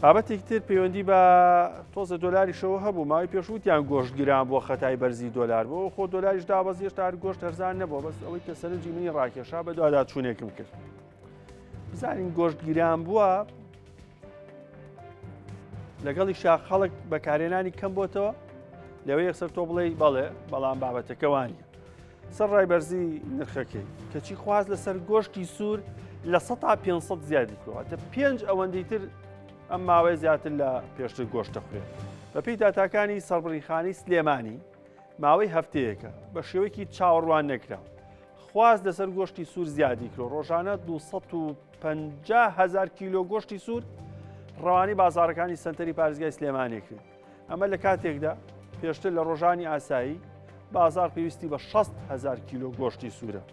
بابەتێکی تر پەیوەندی بە تۆزە دۆلاریشەوە هەبوو ماوەی پێشوتیان گۆشت گران بووە خەتای بەرزی دۆلار بۆ خۆ دۆلاریش دابەزی هێشتا هەر گۆشت هەرزان نەبووە بەس ئەوەی کە سەرنجی منی ڕاکێشا بە دوادا چوونێکم کرد بزانین گۆشت گران بووە لەگەڵی شا خەڵک بەکارێنانی کەم بۆتەوە لەوەی یەکسەر تۆ بڵێ بەڵێ بەڵام بابەتەکەوانە سەر ڕای بەرزی نرخەکەی کەچی خواست لەسەر گۆشتی سوور لە 500 زیادی کردووە پێنج ئەوەندەی تر ئەم ماوەیە زیاتر لە پێشتر گۆشت دەخورێت بەپێی داتاکانی سەربڕینخانەی سلێمانی ماوەی هەفتەیەکە بە شێوەیەکی چاوەڕوان نەکرا خواست لەسەر گۆشتی سوور زیادی کرد ڕۆژانە 250 هزار کیلۆ گۆشتی سوور ڕەوانی بازارەکانی سنتەری پارێزگای سلێمانی کرد ئەمە لە کاتێکدا پێشتر لە ڕۆژانی ئاسایی بازار پێویستی بە 6 هزار کیلۆ گۆشتی سوورە.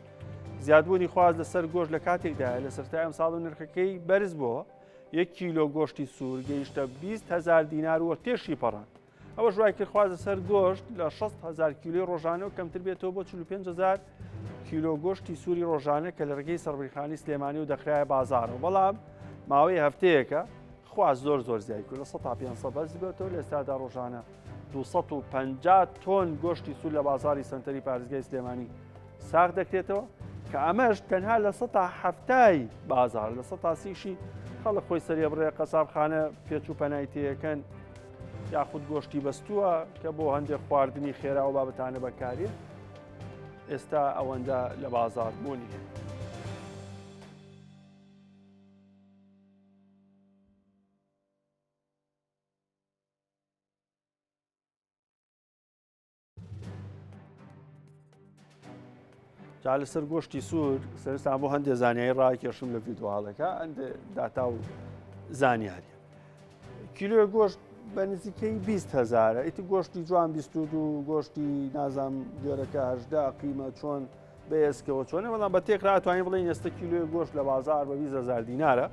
زیادبوونی خواست لەسەر گۆشت لە کاتێکدایە لە سەرەتای ئەمساڵ و نرخەکەی بەرز بۆوە یەک کیلۆ گۆشتی سوور گەیشتە 20 هزار دینار و تێشی پەڕاند. ئەوەش وای کرد خواست لەسەر گۆشت لە 60 هزار کیلۆی ڕۆژانەوە کەمتر بێتەوە بۆ 45 هزار کیلۆ گۆشتی سووری ڕۆژانە کە لە ڕێگەی سەربڕیخانی سلێمانی و دەخرایە بازارەوە بەڵام ماوەی هەفتەیەکە خواست زۆر زۆر زیای کرد لە 500 بەرز بێتەوە لە ئێستادا ڕۆژانە 250 تۆن گۆشتی سوور لە بازاری سنتەری پارێزگای سلێمانی ساغ دەکرێتەوە کە ئەمەش تەنها لە سەتا هەفتای بازار لە سەتا سیشی خەڵک خۆی سەرێ بڕێ قەسابخانە پێچ و پەنای تێیەکەن یاخود گۆشتی بەستووە کە بۆ هەندێک خواردنی خێرا و بابەتانە بەکارێ ئێستا ئەوەندە لە بازار بوونی هەیە. جا لەسەر گۆشتی سوور سەرستان بۆ هەندێک زانیاری ڕاکێشم لە ڤیددیوالەکە هەندێک داتا و زانیاری کیلۆ گۆشت بە نزیکەی 20 هزارە ئیتی گۆشتی جوان 22 گۆشتی نازام جۆرەکە هەشدا قیمە چۆن بە ئێسکەوە چۆنە بەڵام بە تێکرا توانین بڵێین ئێستا کیلۆی گۆشت لە بازار بە 20 هزار دینارە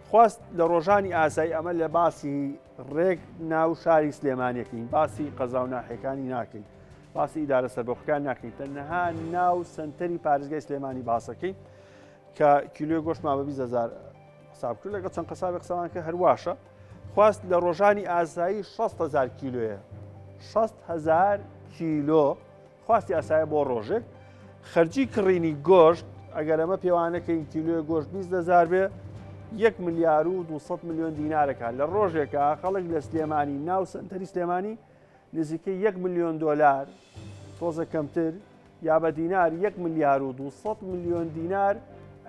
خواست لە ڕۆژانی ئاسایی ئەمە لە باسی ڕێک ناو شاری سلێمانیەکەین باسی قەزا و ناحیەکانی ناکەین باسی ئیدارە سەربەخۆکان ناکەین تەنها ناو سنتەری پارێزگای سلێمانی باسەکەین کە کیلۆی گۆشتمان بە 20 هزار حساب کرد لەگەڵ چەند قەسابێک قسەمان کرد هەرواشە خواست لە ڕۆژانی ئاسایی 60 هزار کیلۆیە 60 هزار کیلۆ خواستی ئاسایە بۆ ڕۆژێک خەرجی کڕینی گۆشت ئەگەر ئەمە پێوانەکەین کیلۆی گۆشت 20 هزار بێ یەک ملیار و 200 میلیۆن دینارەکە لە ڕۆژێکە خەڵک لە سلێمانی ناو سنتەری سلێمانی نزیکەی یەک میلیۆن دۆلار تۆزە کەمتر یا بە دینار یەک ملیار و 200 میلیۆن دینار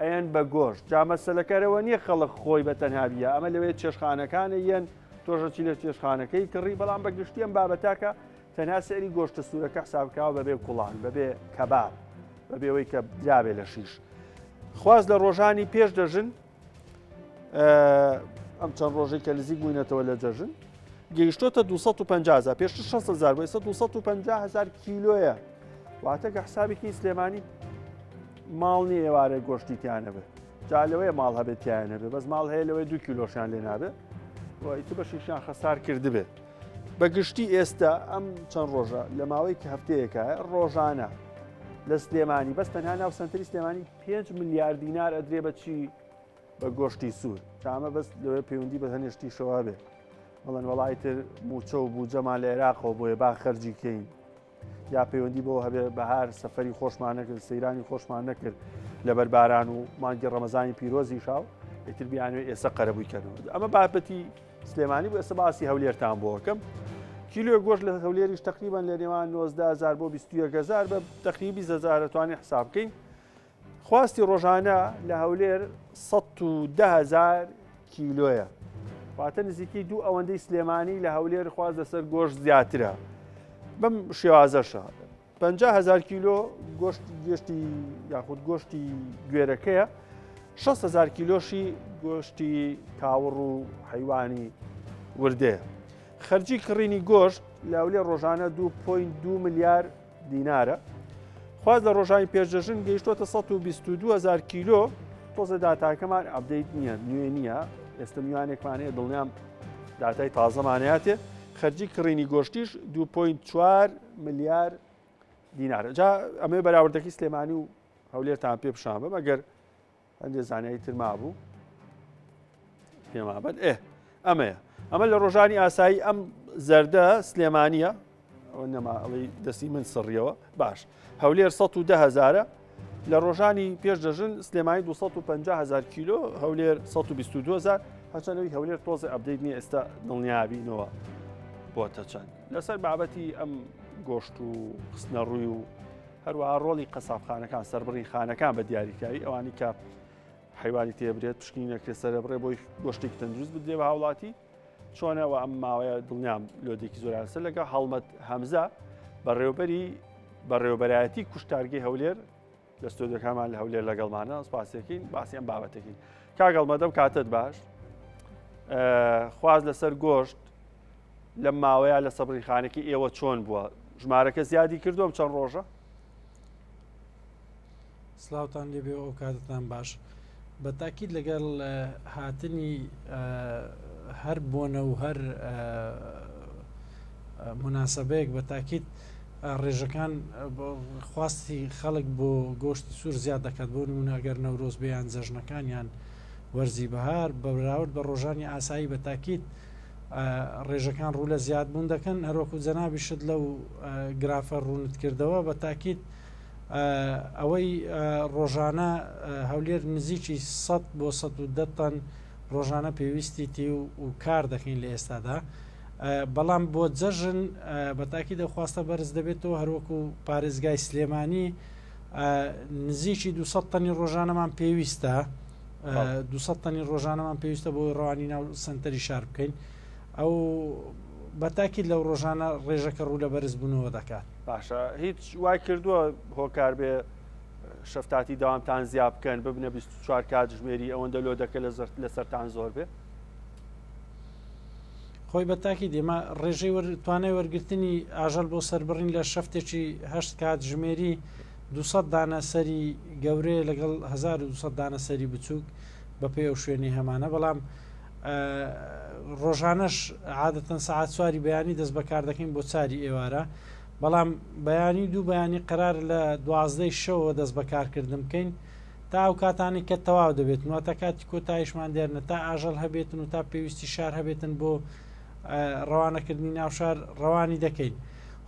ئەیەن بە گۆشت جا مەسەلەکەرەوە نییە خەڵک خۆی بە تەنها بیە ئەمە لەوێ چێشخانەکانە یەن تۆژە چی لە چێشخانەکەی کڕی بەڵام بە گشتی ئەم بابەتاکە تەنها سعری گۆشتە سوورەکە حساب کراوە بەبێ کوڵان بەبێ کەباب بەبێ ئەوەی کە درابێ لە شیش خواست لە ڕۆژانی پێش دەژن ئەم چەند ڕۆژەی کە نزیک بووینەتەوە لە جەژن گەیشتۆتە 250 هزار پێشتر 6 هزار بۆ ئێستا 250 هزار کیلۆیە واتە کە حسابێکی سلێمانی ماڵ نییە ئێوارە گۆشتی تیانە بێت جا لەوەیە ماڵ هەبێت تیان نەبێ بەس ماڵ هەیە لەوەی دو کیلۆشیان لێ نابێ و ئیتر بەشێکیان خەسار کردبێ بە گشتی ئێستا ئەم چەند ڕۆژە لە ماوەی کە هەفتەیەکە ڕۆژانە لە سلێمانی بەس تەنها ناو سنتەری سلێمانی 5 ملیار دینار ئەدرێ بە چی بە گۆشتی سوور تامە بەس لەوێ پەیوەندی بە هەنێشتی شەوە بێ بەڵێن وەڵی تر موچە و بودجەمان لە عێراقەوە بۆیە با خەرجی کەین یا پەیوەندی بەوە هەبێ بەهار سەفەری خۆشمان نەکرد سەیرانی خۆشمان نەکرد لەبەر باران و مانگی ڕەمەزانی پیرۆزی شاو ئیتر بیانوێ ئێستا قەرەبووی کەنەوە ئەمە بابەتی سلێمانی بۆ ئێستا باسی هەولێرتان بۆکەم کیلۆ گۆشت لە هەولێریش تقریبان لە نێوان 19هزار بۆ 21هزار بە تقریبی هزار توانین حساب بکەین خواستی ڕۆژانە لە هەولێر 110 هزار کیلۆیە واتە نزیکەی دوو ئەوەندەی سلێمانی لە هەولێر خواست لەسەر گۆشت زیاترە بەم شێوازەشە 50 هزار کیلۆ گۆشت گۆشتی یاخود گۆشتی گوێرەکەیە 6 هزار کیلۆشی گۆشتی کاوڕ و حیوانی وردەیە خەرجی کڕینی گۆشت لە هەولێر ڕۆژانە 2.2 ملیار دینارە. خواست لە ڕۆژانی پێش جەژن گەیشتۆتە 122 هزار کیلۆ تۆزە داتاکەمان update نییە نوێ نییە ئێستا میوانێکمان هەیە دڵنیام داتای تازەمانەیاتێ خەرجی کڕینی گۆشتیش 2.4 ملیار دینارە جا ئەمێ بەراوردەکەی سلێمانی و هەولێرتان پێ پیشان بم ئەگەر هەندێک زانیاری تر مابوو پێمابن ئێ. ئەمەیە ئەمە لە ڕۆژانی ئاسایی ئەم زەردە سلێمانیە ئەوە نەما ئەڵێی دەستی من سڕیەوە باش هەولێر 110 هزارە لە ڕۆژانی پێش جەژن سلێمانی 250 هزار کیلۆ هەولێر 122 هزار هەرچەندەوەی هەولێر تۆزێ update نییە ئێستا دڵنیابینەوە بۆتە چەند لەسەر بابەتی ئەم گۆشت و خستنە ڕووی و هەروەها ڕۆڵی قەسابخانەکان سەربڕین خانەکان بە دیاریکراوی ئەوانی کە حیوانی تێبرێت پشکنی نەکرێت سەربڕێ بۆی گۆشتێکی تەندروست بدرێ بە هاوڵاتی چۆنە و ئەم ماوەیە دڵنیام load ێکی زۆریان لەسەر لەگەڵ هەڵمەت هەمزە بەڕێوبەری بەڕێوبەرایەتی کوشتارگەی هەولێر لە ستۆدیۆکانمان لە هەولێر لەگەڵمانە سپاسێکین باسی ئەم بابەتێکین کاک هەڵمەت ئەم کاتت باش خواز لەسەر گۆشت لەم ماوەیە لە سەبریخانەکەی ئێوە چۆن بووە ژمارەکە زیادی کردوم چەند ڕۆژە سڵاوتان لێبێ و ئەوکاتتان باش. بە تاکید لەگەڵ هاتنی هەر بۆنە و هەر مناسبەیەک بە تاکید ڕێژەکان خواستی خەڵک بۆ گۆشتی سوور زیاد دەکات بۆ نمونە ئەگەر نەورۆز بیان جەژنەکانیان وەرزی بەهار بەراورد بە ڕۆژانی ئاسایی بە تاکید ڕێژەکان ڕوو لە زیادبوون دەکەن هەروەکو جەنابیشت لەو گرافە ڕوونت کردەوە بە تاکید ئەوەی ڕۆژانە هەولێر نزیکی 100 بۆ 110 تەن ڕۆژانە پێویستیتی و کار دەکەین لە ئێستادا بەڵام بۆ جەژن بە تاکی دەخواستە بەرز دەبێتەوە هەروەکو پارێزگای سلێمانی نزیکی 200 تەنی ڕۆژانەمان پێویستە 200 تەنی ڕۆژانەمان پێویستە بۆ ڕەوانی ناو سنتەری شار بکەین ئەو بەتاکی لەو ڕۆژانە ڕێژەکە ڕوو لە بەرزبوونەوە دەکات. باشە هیچ وای کردووە هۆکار بێ shift اتی دەوامتان زیا بکەن ببنە 24 کاتژمێری ئەوەندە load ەکە لە زەرت لەسەرتان زۆر بێ؟ خۆی بە تاکی دێمە ڕێژەی توانای وەرگرتنی ئاژەل بۆ سەربڕین لە shift ێکی هەشت کاتژمێری 200 دانە سەری گەورەیە لەگەڵ 1200 دانە سەری بچووک بەپێی ئەو شوێنی هەمانە بەڵام ڕۆژانەش عادەتەن سەعات چواری بەیانی دەست بەکار دەکەین بۆ چاری ئێوارە بەڵام بەیانی دوو بەیانی قرار لە دوازدەی شەوە دەست بەکارکردن بکەین تا ئەو کاتانی کە تەواو دەبێت واتە کاتی کۆتاییشمان دێرنە تا ئاژەڵ هەبێتن و تا پێویستی شار هەبێتن بۆ ڕەوانەکردنی ناوشار ڕەوانی دەکەین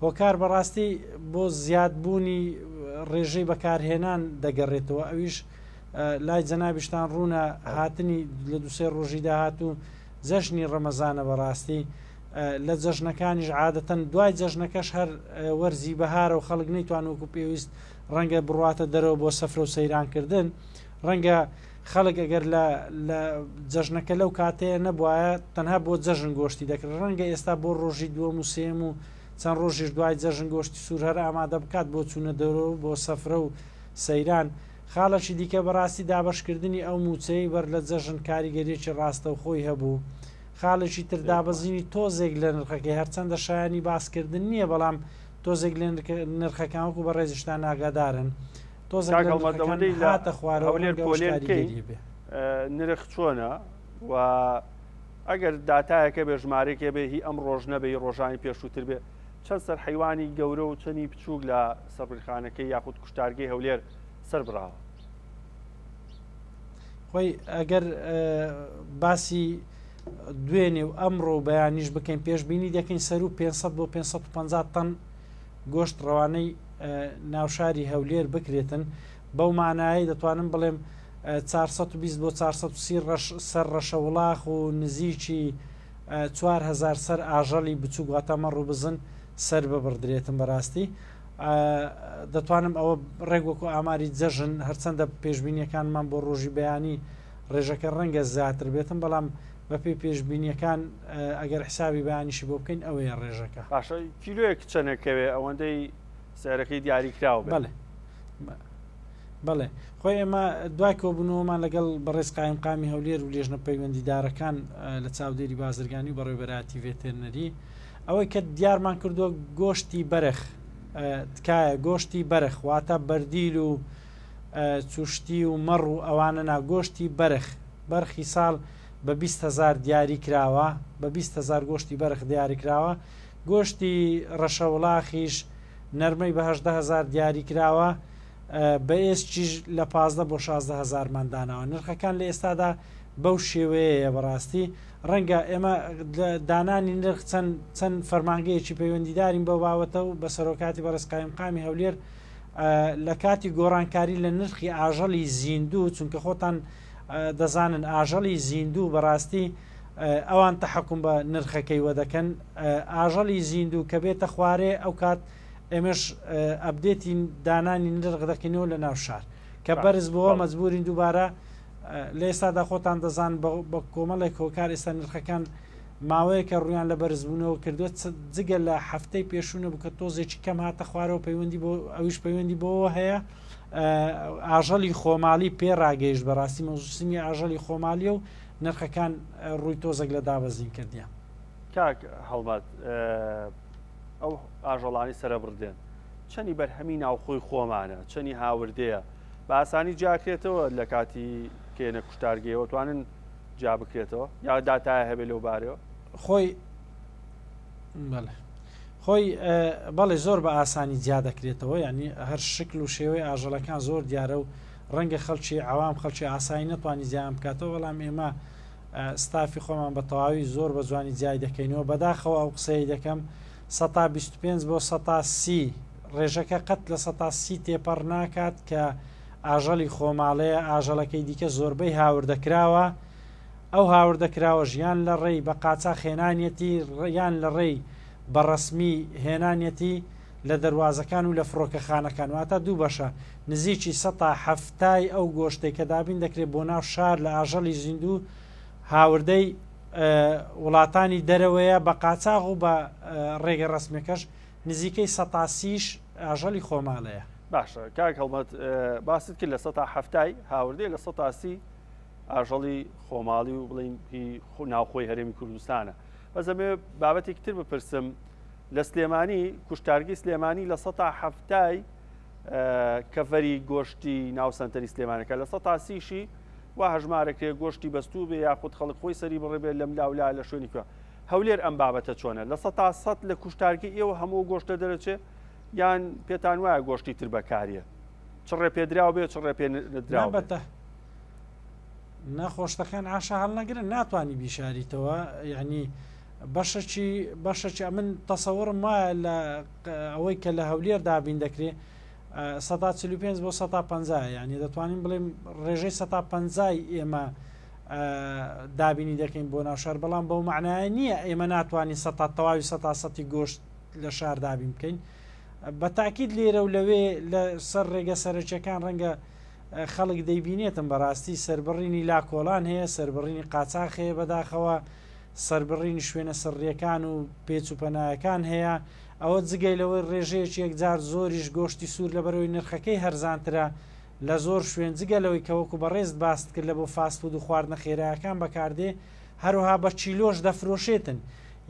هۆکار بەڕاستی بۆ زیادبوونی ڕێژەی بەکارهێنان دەگەڕێتەوە ئەویش لای جەنابیشتان ڕوونە هاتنی لە دوسێ ڕۆژی داهاتوو جەژنی ڕەمەزانە بەڕاستی لە جەژنەکانیش عادەتەن دوای جەژنەکەش هەر وەرزی بەهارە و خەڵک نەیتوان وەکو پێویست ڕەنگە بڕاتە دەرەوە بۆ سەفرە و سەیرانکردن ڕەنگە خەڵک ئەگەر لە جەژنەکە لەو کاتەیە نەبواە تەنها بۆ جەژن گۆشتی دەکرد ڕەنگە ئێستا بۆ ڕۆژی دووەم و سێم و چەند ڕۆژیش دوای جەژن گۆشتی سوور هەر ئامادە بکات بۆ چوونە دەرەوە بۆ سەفرە و سەیران خاڵێکی دیکە بەڕاستی دابەشکردنی ئەو مووچەی بەر لە جەژن کاریگەریەکی ڕاستەوخۆی هەبوو. خاڵێکی تر دابەزینی تۆزێک لە نرخەکەی هەرچەندە شایانی باسکردن نییە بەڵام تۆزێک لە نرخەکان وەکو بەڕێزیشتان ئاگادارن تۆزێک کاک لە هەڵمەت نرخەکان ئەوەندەی لە هاتە خوارەوە هەولێر ڕەنگە ئەوەش پۆلێن بکەین کاریگەری بێ. نرخ چۆنە و ئەگەر داتایەکە بێ ژمارەیەکە بێ هی ئەم ڕۆژ نەبێ هی ڕۆژانی پێشووتر بێ چەند سەر حەیوانی گەورە و چەنی بچووک لە سەربریخانەکەی یاخود کوشتارگەی هەولێر سەر بڕاوە. خۆی ئەگەر باسی دوێنێ و ئەمڕۆ و بەیانیش بکەین پێشبینی دەکەین سەر و 500 بۆ 550 تەن گۆشت ڕەوانەی ناوشاری هەولێر بکرێتن بەو مانایەی دەتوانم بڵێم 420 بۆ 430 ڕەش سەر ڕەشە وڵاخ و نزیکی 4000 سەر ئاژەڵی بچووک واتە مەڕ و بزن سەر ببڕدرێتن بەڕاستی دەتوانم ئەوە ڕێک وەکو ئاماری جەژن هەرچەندە پێشبینیەکانمان بۆ ڕۆژی بەیانی ڕێژەکە ڕەنگە زیاتر بێتم بەڵام بەپێی پێشبینیەکان ئەگەر حسابی بەیانیشی بۆ بکەین ئەوەیە ڕێژەکە. باشە کیلۆیەک چەنەکەوێ ئەوەندەی سعرەکەی دیاری کراو بێ؟ بەڵێ بەڵێ خۆی ئێمە دوای کۆبوونەوەمان لەگەڵ بەڕێز قایمقامی هەولێر و لێژنە پەیوەندیدارەکان لە چاودێری بازرگانی و بەڕێوەبەرایەتی ڤێتێرنەری ئەوەی کە دیارمان کردووە گۆشتی بەرخ تکایە گۆشتی بەرخ واتە بەردیل و چوشتی و مەڕ و ئەوانە نا گۆشتی بەرخ بەرخی ساڵ بە 20 هزار دیاری کراوە بە 20 هزار گۆشتی بەرخ دیاری کراوە گۆشتی ڕەشەوڵاخیش نەرمەی بە 18 هزار دیاری کراوە بە ئێسکیش لە 15 بۆ 16 هزارمان داناوە نرخەکان لە ئێستادا بەو شێوەیەیە بەڕاستی. ڕەنگە ئێمە دانانی نرخ چەند چەند فەرمانگەیەکی پەیوەندیدارین بەو باوەتە و بە سەرۆکاتی بەڕێز قایمقامی هەولێر لە کاتی گۆڕانکاری لە نرخی ئاژەڵی زیندوو چونکە خۆتان دەزانن ئاژەڵی زیندوو بەڕاستی ئەوان تەحەکوم بە نرخەکەی وە دەکەن ئاژەڵی زیندوو کە بێتە خوارێ ئەو کات ئێمەش ئەبدێتی دانانی نرخ دەکەینەوە لە ناو شار کە بەرز بووە مەجبورین دووبارە لە ئێستادا خۆتان دەزان بە کۆمەڵێک هۆکار ئێستا نرخەکان ماوەیەکە ڕویان لە بەرزبوونەوە کردووە جگە لە هەفتەی پێشوو نەبوو کە تۆزێکی کەم هاتە خوارەوە پەیوەندی بۆ ئەویش پەیوەندی بۆەوە هەیە ئاژەڵی خۆماڵی پێ ڕاگەیشت بەڕاستی مەوزوسیمی ئاژەڵی خۆماڵیە و نرخەکان ڕووی تۆزێک لە دابەزین کردیان. کاک هەڵمەت ئەو ئاژەڵانی سەرەبڕدێن چەنی بەرهەمی ناوخۆی خۆمانە چەنی هاوردەیە بە ئاسانی جیاکرێتەوە لە کاتی کێنە کوشتارگەیەوە توانن جیا بکرێتەوە یا داتایە هەبێ لەو بارەوە؟ خۆی بەڵێ خۆی بەڵێ زۆر بە ئاسانی جیا دەکرێتەوە یعنی هەر شکل و شێوەی ئاژەڵەکان زۆر دیارە و ڕەنگە خەڵکی عوام خەڵکی ئاسایی نەتوانی جیان بکاتەوە بەڵام ئێمە ستافی خۆمان بە تەواوی زۆر بە جوانی جیای دەکەینەوە بەداخەوە ئەو قسەی دەکەم سەتا 25 بۆ سەتا سی ڕێژەکە قەت لە سەتا سی تێپەڕ ناکات کە ئاژەڵی خۆماڵەیە، ئاژەڵەکەی دیکە زۆربەی هاوردەکراوە، ئەو هاوردەکراوەش یان لە ڕێی بە قاچاخ هێنانیەتی یان لە ڕێی بە ڕەسمی هێنانیەتی لە دەروازەکان و لە فڕۆکەخانەکان، واتە دوو بەشە، نزیکی سەتا حەفتای ئەو گۆشتەی کە دابین دەکرێت بۆ ناو شار لە ئاژەڵی زیندوو هاوردەی وڵاتانی دەرەوەیە بە قاچاخ و بە ڕێگە ڕەسمیەکەش نزیکەی سەتا سیش ئاژەڵی خۆماڵەیە. باشە کاک هەڵمەت باست کرد لە سەتا حەفتای هاوردەیە لە سەتا سی ئاژەڵی خۆماڵی و بڵین هی ناوخۆی هەرێمی کوردستانە بەس ئەمێ بابەتێکی تر بپرسم لە سلێمانی کوشتارگەی سلێمانی لە سەتا حەفتای کەڤەری گۆشتی ناو سنتەری سلێمانەکە لە سەتا سیشی وا هەژمارەکرێ گۆشتی بەستوو بێ یاخود خەڵک خۆی سەری بڕێ بێت لەم لاولا لە شوێنی کوێ هەولێر ئەم بابەتە چۆنە لە سەتا سەد لە کوشتارگەی ئێوە هەموو گۆشتە دەرەچێ یان پێتان وایە گۆشتی تر بەکاریە چ ڕێپێدراو بێ چ ڕێپێ نەدراو بێت؟ نەخۆشتەکان ئاشا هەڵنەگرن ناتوانانی بیشاریتەوە یعنی بەشەکی بەشەکی ئەمن تەسەوڕم وایە لە ئەوەی کە لە هەولێر دابین دەکرێت سەدا 45 بۆ سەدا 50 یعنی دەتوانین بڵێم ڕێژەی سەدا 50 ئێمە دابینی دەکەین بۆ ناوشار بەڵام بەو معنایە نییە ئێمە ناتوانین سەتا تەواوی سەتا سەتی گۆشت لە شار دابین بکەین بە تاکید لێرە و لەوێ لە سەر ڕێگە سەرەکیەکان ڕەنگە خەڵک دەیبینێتم بەڕاستی سربڕینی لا کۆڵان هەیە سربڕینی قاچاخ هەیە بەداخەوە سربڕینی شوێنە سڕیەکان و پێچ و پەنایەکان هەیە ئەوە جگەی لەوەی ڕێژەیەکی یەکجار زۆریش گۆشتی سوور لەبەرەوەی نرخەکەی هەرزانترە لە زۆر شوێن جگە لەوەی کە وەکو بەڕێزت باست کرد لە بۆ فاست فود و خواردنە خێرایەکان بەکاردێ هەروها بە کیلۆش دەفرۆشێتن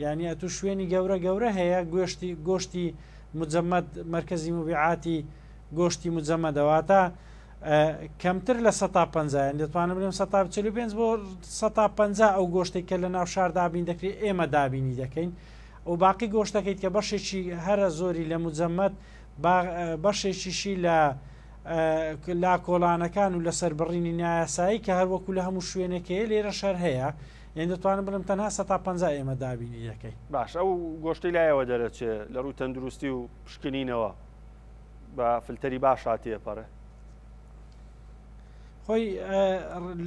یانی ئەتوو شوێنی گەورە گەورە هەیە گۆشتی گۆشتی مجەمەد مەرکەزی مبیعاتی گۆشتی مجەمەدە واتە کەمتر لە سەتا پەنجا یان دەتوانم بڵێم سەتا 45 بۆ سەتا پەنجا ئەو گۆشتێک کە لە ناو شار دابین دەکرێت ئێمە دابینی دەکەین و باقی گۆشتەکەیت کە بەشێکی هەرە زۆری لە مجەمەد بەشێکیشی لە لا کۆڵانەکان و لەسەر بڕینی نایاسایی کە هەروەکو لە هەموو شوێنێک هەیە لێرە شەر هەیە یان دەتوانم بڵێم تەنها سەتا 50 ئێمە دابینی دەکەین. باش ئەو گۆشتەی لایەوە دەرەچێ لە ڕووی تەندروستی و پشکنینەوە بە فلتەری باشا تێپەڕێ؟ خۆی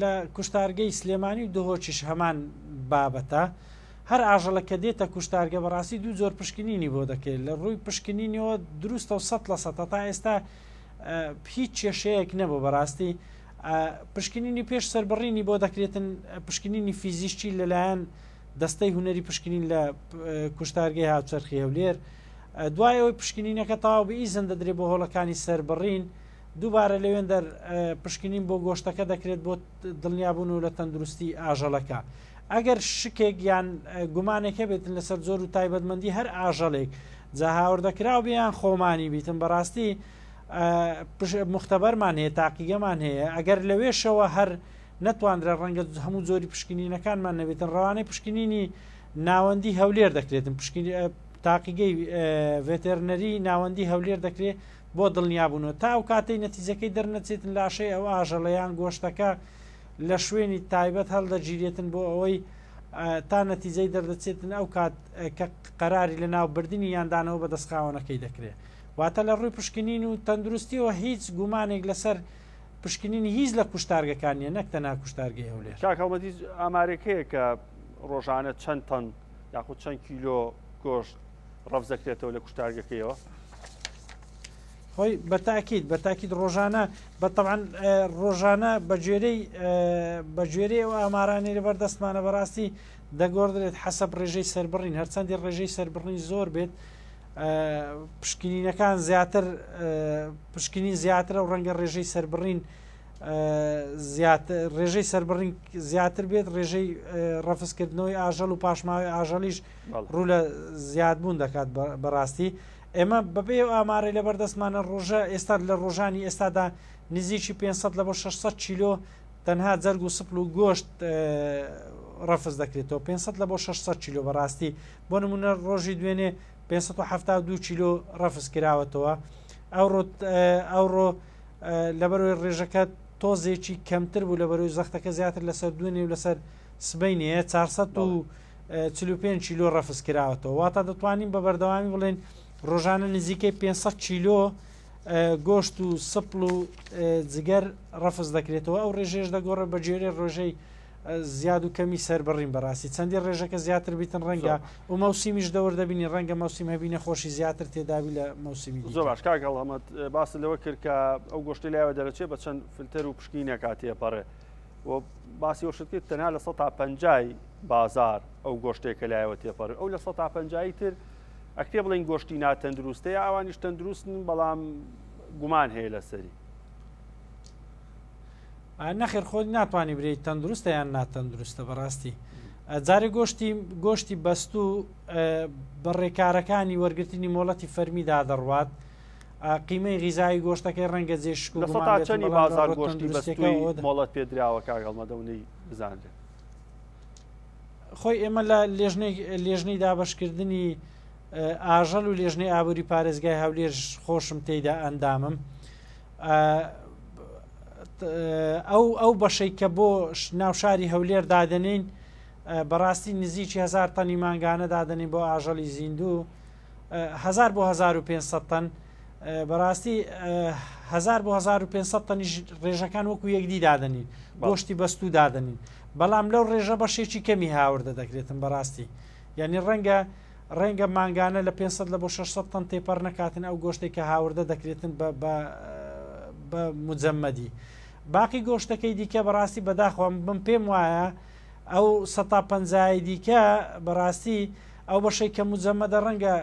لە کوشتارگەی سلێمانی و دهۆکیش هەمان بابەتە هەر ئاژەڵە کە دێتە کوشتارگە بەڕاستی دوو جۆر پشکنینی بۆ دەکرێت لە ڕووی پشکنینەوە دروستە و سە لە سەتە تا ئێستا هیچ کێشەیەک نەبوو بەڕاستی پشکنینی پێش سەربڕینی بۆ دەکرێتن پشکنینی فیزیشکی لەلایەن دەستەی هونەری پشکنین لە کوشتارگەی هاوچەرخی هەولێر دوای ئەوەی پشکنینەکە تەواو بە ئیزن دەدرێت بۆ هۆڵەکانی سەربڕین دووبارە لەوێندەر پشکنین بۆ گۆشتەکە دەکرێت بۆ دڵنیابوون و لە تەندروستی ئاژەڵەکە ئەگەر شکێک یان گومانێک هەبێتن لەسەر جۆر و تایبەتمەندی هەر ئاژەڵێک جا هاوردەکراو بێ یان خۆمانی بیتن بەڕاستی مختبەرمان هەیە تاقیگەمان هەیە ئەگەر لەوێشەوە هەر نەتوانرا ڕەنگە هەموو جۆری پشکنینەکانمان نەبێتن ڕەوانەی پشکنینی ناوەندی هەولێر دەکرێتن پشکنی تاقیگەی ڤێتێرنەری ناوەندی هەولێر دەکرێت بۆ دڵنیابوونەوە تا ئەو کاتەی نەتیجەکەی دەرنەچێتن لاشەی ئەو ئاژەڵەیان گۆشتەکە لە شوێنی تایبەت هەڵدەگیرێتن بۆ ئەوەی. تا نەتیجەی دەردەچێتن ئەو کات کە قەراری لە ناوبردنی یان دانەوە بە دەست خاوەنەکەی دەکرێت واتە لە ڕووی پشکنین و تەندروستیەوە هیچ گومانێک لەسەر پشکنینی هیچ لە کوشتارگەکان نیە نەک تەنها کوشتارگەی هەولێر. کاک هەڵمەت هیچ ئامارێک هەیە کە ڕۆژانە چەند تەن یاخود چەند کیلۆ گۆشت ڕەفز دەکرێتەوە لە کوشتارگەکەیەوە؟ خۆی بەتاکیت بەتاکیت ڕۆژانە بە تەبعەن ڕۆژانە بە گوێرەی بە گوێرەی ئەو ئامارانەی لەبەر دەستمانە بەڕاستی دەگۆڕدرێت حەسەب ڕێژەی سەربڕین هەرچەندی ڕێژەی سەربڕین زۆر بێت پشکنینەکان زیاتر پشکنین زیاترە و ڕەنگە ڕێژەی سەربڕین زیاتر ڕێژەی سەربڕین زیاتر بێت ڕێژەی ڕەفزکردنەوەی ئاژەڵ و پاشماوەی ئاژەڵیش ڕوو لە زیادبوون دەکات بەڕاستی ئێمە بەپێی ئەو ئامارەی لەبەردەستمانە ڕۆژە ئێستا لە ڕۆژانی ئێستادا نزیکی 500 لە بۆ 600 کیلۆ تەنها جەرگ و سپل و گۆشت ڕەفز دەکرێتەوە 500 لە بۆ 600 کیلۆ بەڕاستی بۆ نمونە ڕۆژی دوێنێ 572 کیلۆ ڕەفز کراوەتەوە ئەوڕۆ ئەوڕۆ لەبەرەوەی ڕێژەکە تۆزێکی کەمتر بوو لەبەرەوەی زەختەکە زیاتر لەسەر دوێنێ و لەسەر سبەینێ 445 کیلۆ ڕەفز کراوەتەوە واتە دەتوانین بە بەردەوامی بڵێن ڕۆژانە نزیکەی 500 کیلۆ گۆشت و سپڵ و جگەر ڕەفز دەکرێتەوە ئەو ڕێژێش دەگۆڕێت بە گوێرەی ڕێژەی زیاد و کەمی سەربڕین بەڕاستی چەندی ڕێژەکە زیاتر بیتن ڕەنگە و مەوسیمیش دەور دەبینی ڕەنگە مەوسیم هەبی نەخۆشی زیاتر تێدابی لە مەوسیمی زۆر باش کاک هەڵهەمەت باست لەوە کرد کە ئەو گۆشتی لایەوە دەرەچێت بە چەند فلتەر و پشکنینێکا تێپەڕێ و باسی ئەوشت کرد تەنها لە سەتا پەنجای بازار ئەو گۆشتێک کە لایەوە تێپەڕێ ئەو لە سەتا پەنجایی تر ئەکرێ بڵێن گۆشتی ناتەندروستە یا ئەوانیش تەندروستن بەڵام گومان هەیە لەسەری. نەخێر خۆت ناتوانانی برێی تەندروستە یان ناتەندروستە بەڕاستی جارێ گۆشتی گۆشتی بەستوو بە ڕێکارەکانی وەرگرتنی مۆڵەتی فەرمیدا دەڕوات قیمەی غیزایی گۆشتەکەی ڕەنگە جێ شک و گومان بێت چەنی بازار گۆشتی بەستووی مۆڵەت پێدراوە کاک هەڵمەدەونەی بزانرێت خۆی ئێمە لە لێژنەی لێژنەی دابەشکردنی ئاژەڵ و لێژنەی ئابووری پارێزگای هەولێر خۆشم تێیدا ئەندامم ئەو ئەو بەشەی کە بۆ ناوشاری هەولێر دادەنین بەڕاستی نزیکی هزار تەنی مانگانە دادەنین بۆ ئاژەڵی زیندوو هزار بۆ 1500 تەن بەڕاستی هزار بۆ 1500 تەنیش ڕێژەکان وەکو یەکدی دادەنین گۆشتی بەستوو دادەنین بەڵام لەو ڕێژە بەشێکی کەمی هاوردە دەکرێتن بەڕاستی یعنی ڕەنگە ڕەنگە مانگانە لە 500 لە بۆ 600 تەن تێپەڕ نەکاتن ئەو گۆشتێک کە هاوردە دەکرێتن بە بە بە مجەمەدی باقی گۆشتەکەی دیکە بەڕاستی بەداخەوە من پێم وایە ئەو سەتا پەنجای دیکە بەڕاستی ئەو بەشەی کە مجەمەدە ڕەنگە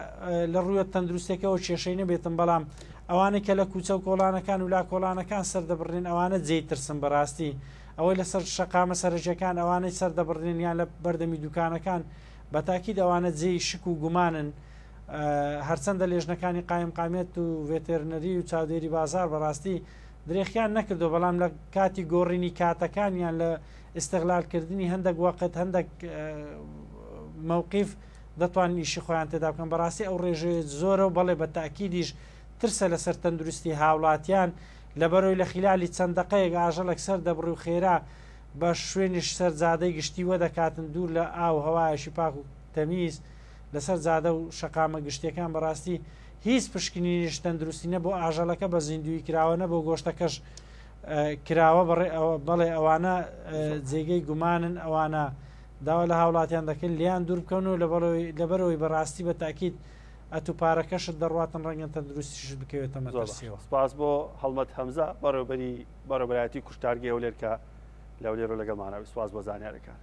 لە ڕوویە تەندروستەکەەوە کێشەی نەبێتم بەڵام ئەوانەی کە لە کوچە و کۆڵانەکان و لا کۆڵانەکان سەردەبڕێن ئەوانە جێی ترسن بەڕاستی ئەوەی لەسەر شەقامە سەرەکیەکان ئەوانەی سەردەبڕێن یان لە بەردەمی دوکانەکان بەتاکید ئەوانە جێی شک و گومانن هەرچەندە لێژنەکانی قایمقامیەت و ڤێتێرنەری و چاودێری بازار بەڕاستی درێخیان نەکردو بەڵام لە کاتی گۆڕینی کاتەکان یان لە ئیستغلالکردنی هەندێک وەقت هەندێک مەوقیف دەتوانن ئیشی خۆیان تێدا بکەن بەڕاستی ئەو ڕێژەیە زۆرە و بەڵێ بە تاکیدیش ترسە لەسەر تەندروستی هاوڵاتیان لەبەرەوەی لە خیلالی چەند دەقەیەک ئاژەڵێک سەر دەبڕی و خێرا بە شوێنیش سەر جادەی گشتی وەدەکاتن دوور لە ئاو هەوایەکی پاک و تەمیز لەسەر جادە و شەقامە گشتیەکان بەڕاستی هیچ پشکنینیش تەندروستی نە بۆ ئاژەڵەکە بە زیندووی کراوە نە بۆ گۆشتەکەش کراوە بەڕێ بەڵێ ئەوانە جێگەی گومانن ئەوانە داوا لە هاوڵاتیان دەکەن لیان دوور بکەون و لەبەرەوەی بەڕاستی بە تاکیید ئەتو پارەکەشت دەڕاتن ڕەنگە تەندروستیشت بکەوێتە مەترسیەوە. سپاس بۆ هەڵمەت هەمزە بەڕێوبەری بەڕێوبەرایەتی کوشتارگەی هەولێر کە لە هەولێرەوە لەگەڵمانە سپاس بۆ زانیارەکان.